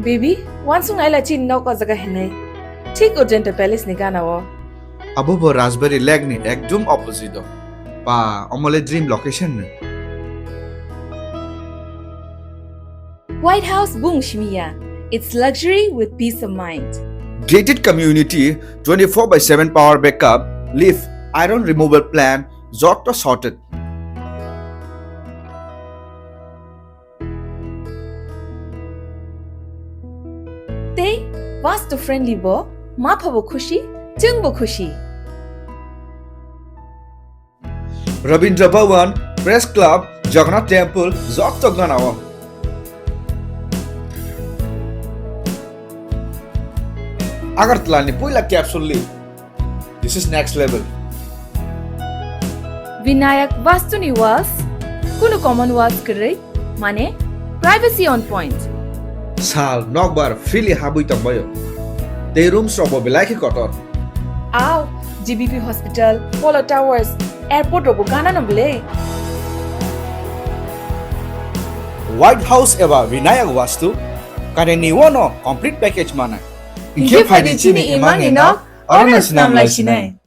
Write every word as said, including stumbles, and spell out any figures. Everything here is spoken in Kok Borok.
Baby, wansung aila chini nok o jaga hinwi. Thik Ujjainta Palace ni gana o. Abo bo Rajbari Lake ni ekdom opposite o. Pa, omole dream location no. White House bung simiya. It's luxury with peace of mind. Gated community, twenty-four by seven power backup, lift, iron removal plant, jotto sorted. Tei Vastu friendly bo, mapha bo khushi, chwng bo khushi. Rabindra Bhavan, Press Club, Jagannath Temple, jotto gana o. Agartala ni puila capsule lift. This is next level. Vinayak Vastu ni walls, kunu common walls kwrwi, mane privacy on point. Sal nokbar freely habwi tongbaio. Tei rooms rok bo belai khe kotor. Aw, G B P Hospital, Polo Towers, airport rok bo gana no bwle. White House eba Vinayak Vastu, kare ni uano complete package manai. Hinkhe phaidi chini imang ni nok, oro no swnam lai sinai.